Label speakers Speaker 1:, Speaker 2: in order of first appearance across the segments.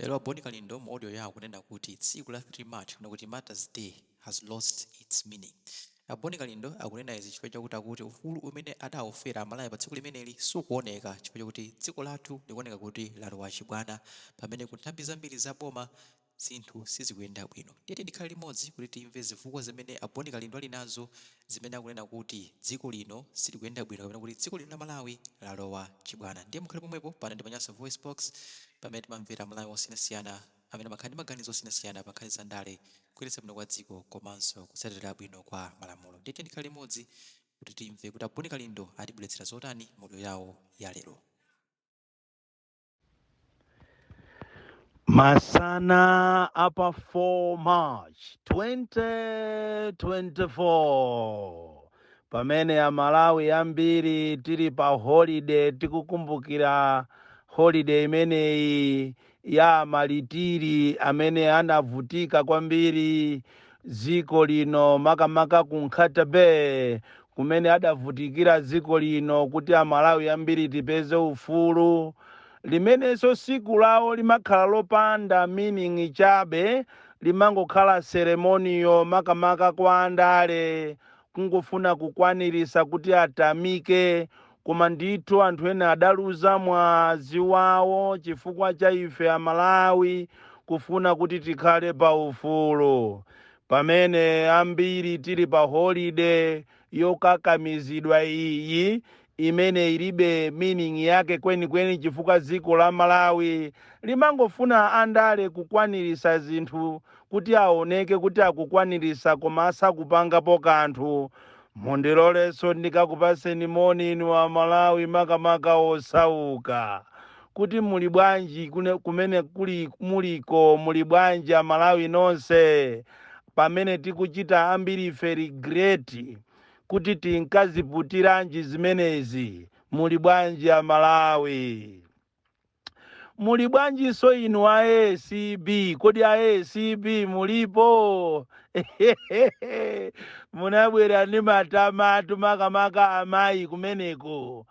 Speaker 1: Lero a Bon Kalindo mu audio yawo akunena kuti tsiku la 3 March kapena kuti Martyrs Day has lost its meaning. A Bon Kalindo akunena izi chifukwa chakuti akuti ufulu umene adaufera aMalawi pa tsiku limeneli sukuoneka chifukwa chakuti dziko lathu likuoneka kuti lalowa chibwana pamene ku nthambi zambiri za boma zinthu sizikuyenda bwino. Tiyeni tikhale limodzi kuti timve zifukwa zimene a Bon Kalindo ali nazo zimene akunena kuti dziko lino silikuyenda bwino kapena kuti dziko lino la Malawi lalowa chibwana. Ndiye mukhale pomwepo pano ndi pa Nyasa VoiceBox pamene timamvera aMalawi osiyanasiyana amene amakhala ndi maganizo osiyanasiyana pa nkhani za ndale, kuyendetsa bwino kwa dziko komanso kutsatira bwino kwa malamulo. Ndiye tiyeni tikhale limodzi kuti timve kuti a Bon Kalindo atibweretsera zotani mu audio yawo ya lero.
Speaker 2: Masana apa 4 March 2024, pamene Amalawi ambiri tili pa holiday, tikukumbukira holiday imeneyi ya malitiri amene anavutika kwambiri dziko lino, makamaka ku Nkhata Bay kumene adavutikira dziko lino kuti Amalawi ambiri tipeze ufulu, limenenso siku lawo limakhala lopanda meaning chabe, limangokhala ceremonial makamaka kwa andale, kungofuna kukwanirisa kuti atamike. Koma ndithu anthu ena adaluza mwazi wawo chifukwa cha ife Amalawi kufuna kuti tikhale pa ufulu. Pamene ambiri tili pa holiday yokakamizidwa iyi imene ilibe meaning yake kwenikweni, chifukwa dziko la Malawi limangofuna andale kukwanirisa zinthu kuti aoneke kuti akukwanirisa koma asakupangapo kanthu. Mundilolenso ndikakupaseni moni inu Amalawi, makamaka osauka, kuti muli bwanji kumene kuli muliko, muli bwanji Amalawi nonse, pamene tikuchita ambiri ife regret kuti tinkaziputiranji zimenezi. Muli bwanji Amalawi? Muli bwanjinso inu a ACB? Kodi a ACB mulipo? Munabwera ndi matamatu, makamaka amayi kumeneko.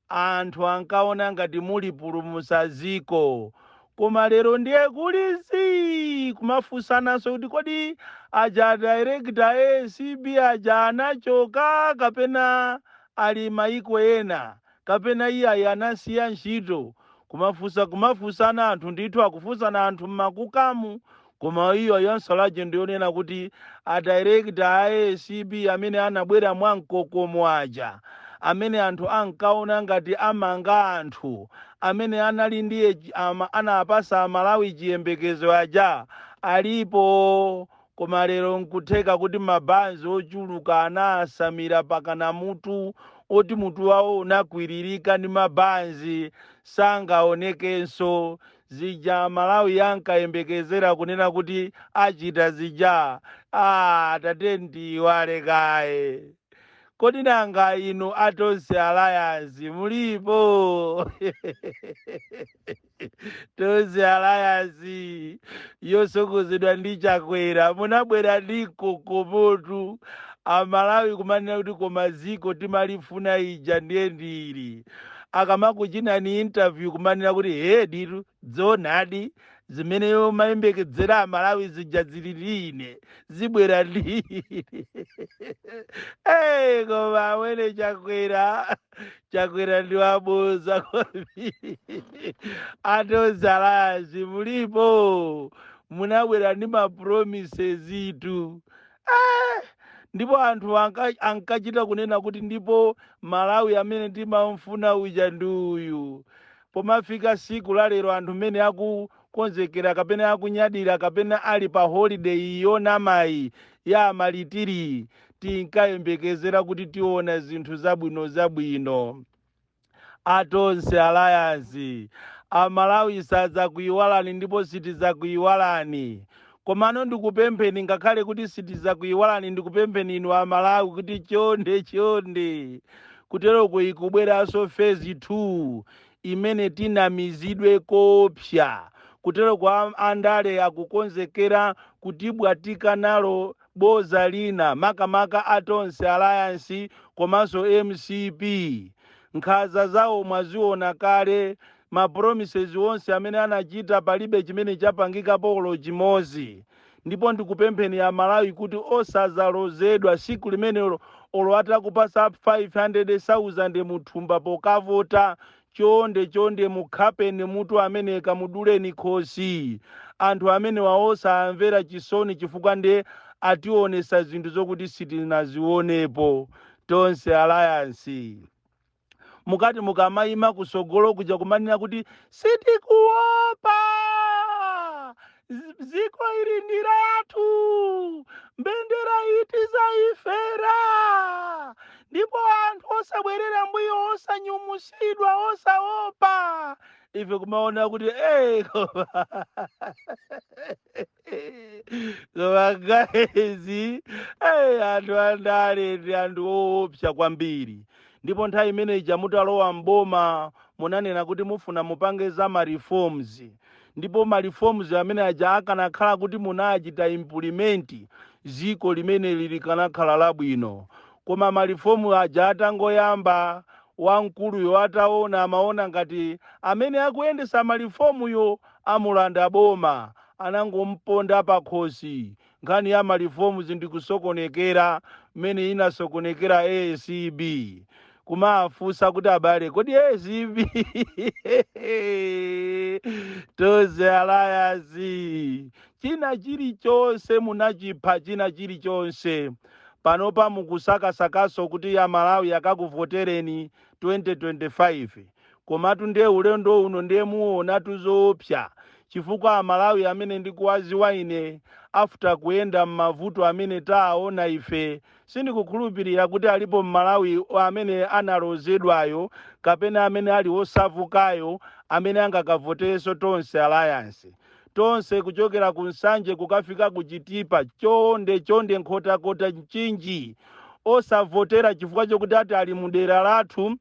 Speaker 2: Anthu ankaona ngati mulipulumutsa dziko, koma lero ndiye kuli zii, kumafunsananso kuti kodi aja director a ACB aja anachoka kapena ali maiko ena kapena iyayi anasiya ntchito? Kumafunsa, kumafunsana anthu ndithu, akufunsana anthu mmakukamu. Koma iyo yonsalaje ndiyonena kuti a director a ACB amene anabwera mwa mkokomo aja, amene anthu ankaona ngati amanga anthu amene anali ndi anapasa Amalawi chiyembekezo aja, alipo. Koma lero nkutheka kuti mabanzi ochuluka anasamira pakana mutu, oti mutu wawo unakwiririka ndi mabanzi, sangaonekenso. Zija Malawi ankayembekezera kunena kuti achita zija, tate ndiwale kaye. Kodi nanga inu a Tonse Alliance mulipo? Tonse Alliance yosogozedwa ndi Chakwera, munabwera ndi mkokomotu, Amalawi kumanena kuti koma ziko timalifuna ija ndiye ndili. Akamakuchinani interview kumanena kuti he ditu dzonadi zimene mayembekedzera Amalawi zija zili ndi ine, zibwera ndi ine. Hey, koma amwene Chakwera, Chakwera ndi waboza kwambiri. A Tonse Alliance mulipo? Munabwera ndi ma promises itu. Ndipo anthu ankachita kunena kuti ndipo Malawi amene timamfuna uja ndi uyu. Pomafika siku la lero, anthu mmene akukonzekera kapena akunyadira kapena ali pa holiday yonamayi ya malitiri, tinkayembekezera kuti tiona zinthu zabwino zabwino. A Tonse Alliance, Amalawi sadzakuyiwalani ndipo sitidzakuyiwalani. Komano ndikupempheni, ngakhale kuti sitidzakuyiwalani, ndikupempheni inu Amalawi kuti chonde chonde, kuteroko ikubweranso phase 2 imene tinamizidwe kopsa. Kuteroko andale akukonzekera kutibwatika nalo boza lina, makamaka a Tonse Alliance komanso MCP. Nkhanza zawo mwaziona kale. Ma promises onse amene anachita, palibe chimene chapangikapo olo chimodzi. Ndipo ndikupempheni Amalawi kuti osazalozedwa siku limenelo, olo atakupasa 500,000 muthumba pokavota. Chonde chonde, mukhapeni mutu amene, kamuduleni khosi. Anthu amene waosamvera chisoni, chifukwa ndiye ationesa zinthu zokuti sitinazionepo. Tonse Alliance, mukati mukamayima kusogolo kuja kumanena kuti sitikuopa, ziko ili ndi lathu, mbendera iti zaifera, ndipo anthu osabwerera mbuyo, osanyumusidwa, osaopa, ife kumaona kuti koma guys, anthu andale ndi anthu oopsa kwambiri. Ndipo nthawi imeneyi mutalowa mboma, munanena kuti mufuna mupange za ma reforms, ndipo ma reforms amene aja akanakhala kuti munachita implement, ziko limene likanakhala labwino. Koma ma reform aja atangoyamba, wamkuluyo ataona, amaona ngati amene akuyendesa ma reformyo amulanda boma, anangomponda pakhosi. Nkhani ya ma reforms ndikusokonekera mmene inasokonekera ACB. Kumafunsa kuti, abale, kodi ACB, Tonse Alliance, china chilichonse munachipha, china chilichonse. Panopa mukusakasakaso kuti Amalawi akakuvotereni 2025, komatu ndiye ulendo uno ndiye muonatu zoopsa, chifukwa Amalawi amene ndikuwaziwa ine, after kuyenda m'mavuto amene taona ife, sindikukhulupirira kuti alipo Mmalawi amene analozedwayo kapena amene ali osavukayo amene angakavoterenso Tonse Alliance. Tonse, kuchokera ku Nsanje kukafika ku Chitipa, chonde chonde, Nkhotakota, Mchinji, osavotera chifukwa chokuti ati ali mudera lathu,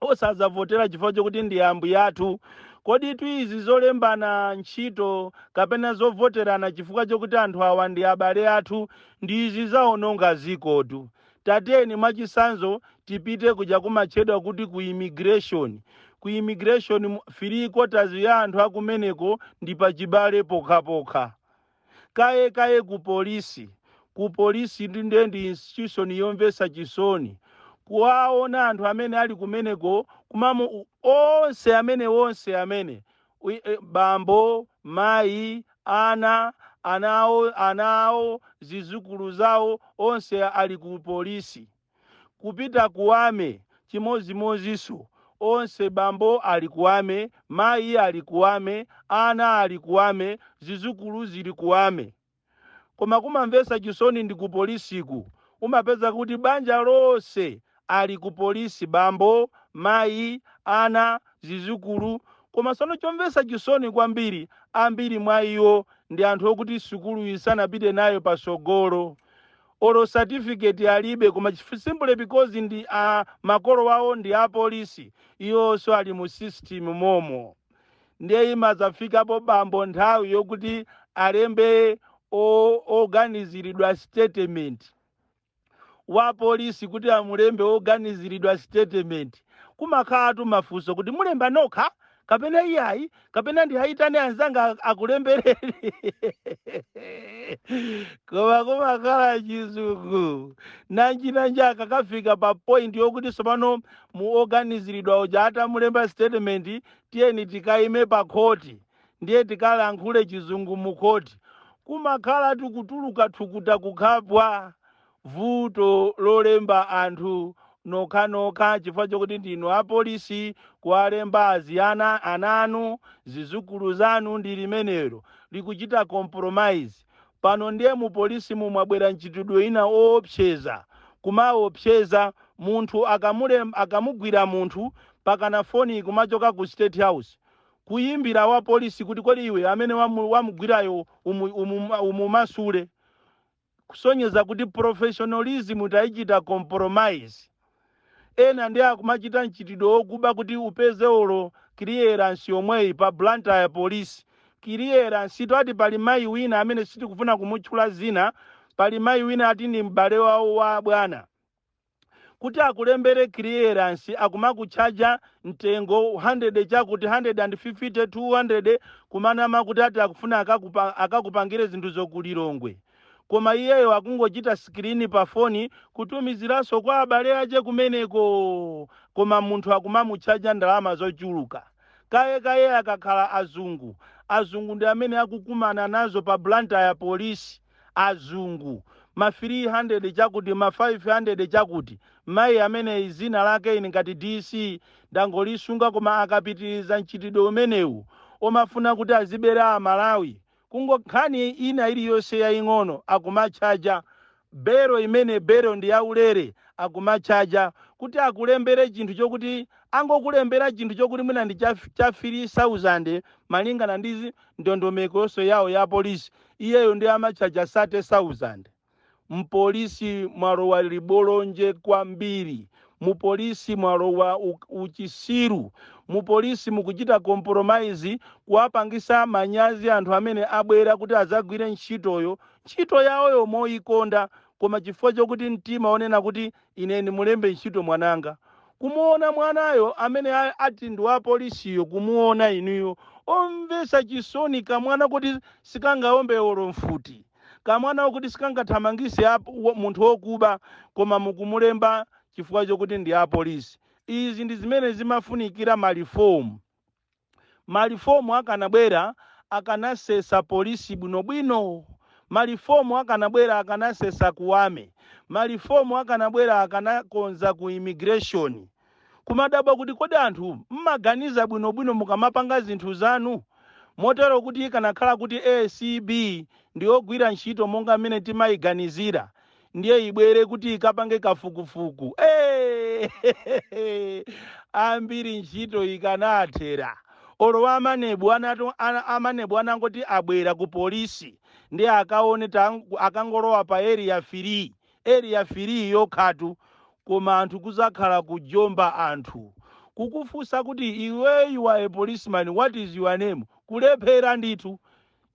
Speaker 2: osadzavotera chifukwa chokuti ndi ambuye athu. Kodi tu izi zolembana ntchito kapena zovoterana chifukwa chokuti anthu awa ndi abale athu, ndi izi zaononga zikotu. Tateni mwachisanzo tipite kuja kumatchedwa kuti ku immigration. Ku immigration, 3/4 ya anthu akumeneko ndi pachibale pokhapokha. Kaye kaye ku polisi, ku polisi ndiye ndi institution yomvetsa chisoni kuwaona anthu amene ali kumeneko. Kumamu onse amene, onse amene bambo, mayi, ana, anawo, anawo, zizukulu zawo, onse ali ku polisi. Kupita ku army chimozimozinso, onse, bambo ali ku army, mayi ali ku army, ana ali ku army, zizukulu zili ku army. Koma kumamvetsa chisoni ndi ku polisiku, umapeza kuti banja lonse ali ku polisi, bambo, mayi, ana, zizukulu. Koma sono chomvetsa chisoni kwambiri, ambiri mwa iwo ndi anthu okuti sukulu isanapite nayo pasogolo, olo certificate alibe, koma simply because ndi makolo awo ndi apolisi, iwonso ali mu system momo. Ndiye imadzafikapo bambo nthawi yokuti alembe oganiziridwa statement wa polisi, kuti amulembe oganiziridwa statement, kumakhalatu mafunso kuti mulemba nokha kapena iyayi, kapena ndiyayitane anzanga akulembereni? Koma kumakhala chizungu nanji nanji. Akakafika pa point yokuti sopano mu oganiziridwa uja atamulemba statement, tiyeni tikayime pa khoti, ndiye tikalankhule chizungu mu khoti, kumakhala tikutuluka thukuta kukhapwa. Vuto lolemba anthu nokhanokha chifukwa chokuti ndinu apolisi, kuwalemba aziyana, ana anu, zizukulu zanu, ndi limenelo likuchita compromise. Pano ndiye mu polisi mumwabwera mchitidwe ina oopseza, kumaopseza munthu akamugwira munthu, pakana foni ikumachoka ku State House kuyimbira wa polisi kuti, kodi iwe amene wamugwirayo umumasule, kusonyeza kuti professionalism tayichita compromise. Ena ndi akumachita mchitidwe wokuba kuti upeze olo clearance yomweyi pa Blantyre Police clearance to. Ati pali mayi wina amene sitikufuna kumutchula zina, pali mayi wina ati ndi m'bale wawo wa bwana. Kuti akulembere clearance akumakutchaja mtengo 100 chakuti, 150, 200, kumanama kuti ati akufuna akakupangire zinthu zokulilongwe, koma iyeyo akungochita screen pa foni kutumiziranso kwa abale ache kumeneko, koma munthu akumamutchaja ndalama zochuluka. Kaye kaye akakhala azungu, azungu ndi amene akukumana nazo pa Blantyre polisi. Azungu ma 300 chakuti, ma 500 chakuti. Mayi amene zina lake ine ngati DC ndangolisunga, koma akapitiriza mchitidwe umenewu omafuna kuti azibera Amalawi, kungo nkhani ina iliyonse yaying'ono akumatchaja bero, imene bero ndi yaulere, akumatchaja kuti akulembere chinthu chokuti angokulembera chinthu chokuti mwina ndi cha 3000 malingana ndi ndondomeko yonse yawo ya polisi, iyeyo ndi amatchaja 30,000. Mpolisi mwalowa libolonje kwambiri, mupolisi mwalowa uchisiru, mupolisi mukuchita compromise, kuwapangisa manyazi anthu amene abwera kuti adzagwire ntchitoyo, ntchito yawoyo moyikonda, koma chifukwa chokuti mtima onena kuti ine ndimulembe ntchito mwananga, kumuona mwanayo amene ati ndi wa polisiyo, kumuona inuyo omvesa chisoni, kamwana kuti sikangaombe olo mfuti, kamwana kuti sikangathamangise munthu wokuba, koma mukumulemba chifukwa chokuti ndi apolisi. Izi ndi zimene zimafunikira ma reform. Ma reform akanabwera akanasesa polisi bwinobwino, ma reform akanabwera akanasesa kuwame, ma reform akanabwera akanakonza ku immigration. Kumadabwa kuti kodi anthu mmaganiza bwinobwino mukamapanga zinthu zanu? Motero kuti ikanakhala kuti ACB ndiyogwira ntchito monga mmene timayiganizira, ndiye ibwere kuti ikapange kafukufuku, hey! Ambiri ntchito ikanathera. Olo amanebu amanebu anangoti abwera ku polisi ndi akaone akangolowa pa Area 3, Area 3 yokhatu, koma anthu kuzakhala kujomba, anthu kukufunsa kuti, "Iwe, you are a policeman, what is your name?" Kulephera ndithu.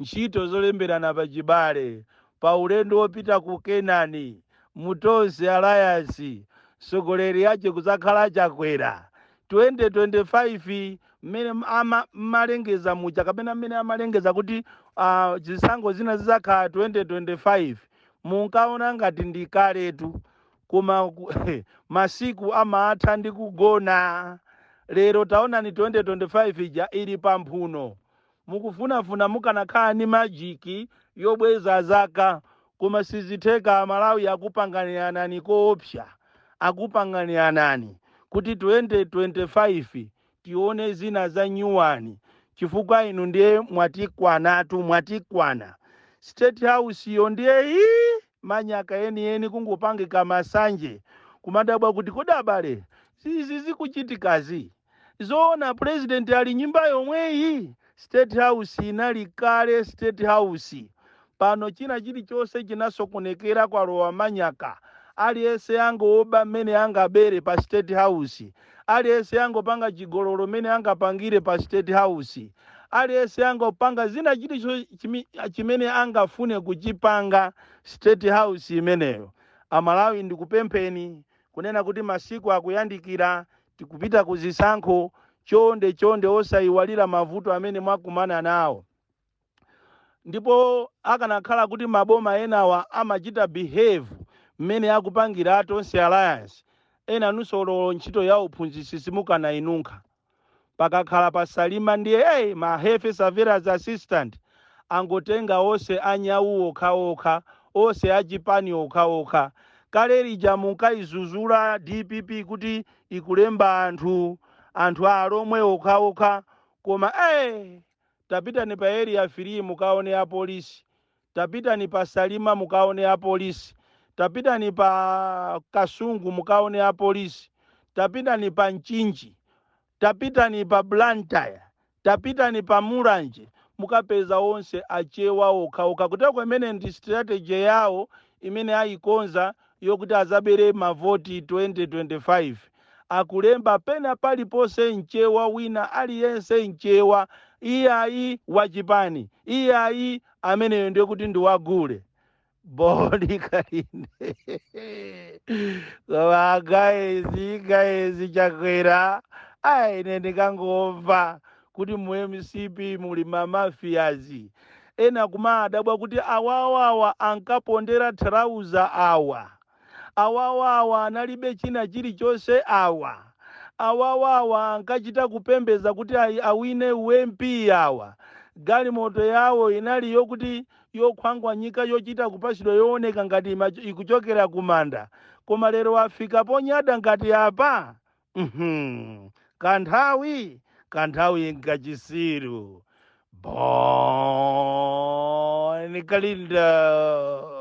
Speaker 2: Ntchito zolemberana pachibale pa ulendo wopita ku Kenani mu Tonse Alliance, mtsogoleri yace kuzakhala Chakwera 2025. Mmene mmalengeza muja kapena mmene amalengeza kuti zisankho zina zizakhala 2025, munkaona ngati ndi kaletu, koma masiku amatha ndi kugona. Lero taonani, 2025 ija ili pamphuno. Mukufunafuna mukanakhala ndi magic yobweza zaka, koma sizitheka. Amalawi akupanganiranani koopsa, akupanganiranani kuti 2025 tione zina za nyuwani, chifukwa inu ndiye mwatikwanatu, mwatikwana. State House iyo ndiye ii manyaka enieni, kungopangika masanje, kumadabwa kuti kodi abale zizi zikuchitikazi zoona? President ali nyumba yomweyi? State House inali kale State House, pano china chilichonse chinasokonekera, kwalowa manyaka. Aliyense angooba mmene angabere pa State House, aliyense angopanga chigololo mmene angapangire pa State House, aliyense angopanga zina chilichonse chimene angafune kuchipanga State House imeneyo. Amalawi, ndikupempheni kunena kuti masiku akuyandikira, tikupita ku zisankho. Chonde chonde, osayiwalira mavuto amene mwakumana nawo. Ndipo akanakhala kuti maboma enawa amachita behave mmene akupangira Tonse Alliance, ena nusolo ntchito ya uphunzitsi simukanayinunkha. Pakakhala pasalima ndiye hey, ma health surveillance assistant angotenga onse anyawu okhaokha, onse achipani okhaokha. Kale lija munkayizuzula DPP kuti ikulemba anthu alomwe okhaokha, koma hey, tapitani pa Area 3 mukaone apolisi, tapitani pa Salima mukaone apolisi, tapitani pa Kasungu mukaone apolisi, tapitani pa Mchinji, tapitani pa Blantyre, tapitani pa Mulanje, mukapeza onse achewa okhaokha. Kuteko imene ndi strategy yawo imene ayikonza yokuti azabere mavoti 2025. Akulemba pena paliponse mchewa wina aliyense, mchewa iyayi wachipani, iyayi ameneyo ndiye kuti ndi wagule. Bon Kalindo. Koma guys, guys, Chakwera, ayi, ine ndikangomva kuti mu MCP muli ma mafias ena, kumadabwa kuti awawawa ankapondera trauza, awa awawawa analibe china chilichonse, awa awawawa ankachita kupembeza kuti awine uMP, awa galimoto yawo inali yokuti yokhwangwanyika, yochita kupasidwa, yooneka ngati ikuchokera kumanda, koma lero afika ponyada ngati apa. Kanthawi kanthawi nkachisiru. Bon Kalindo.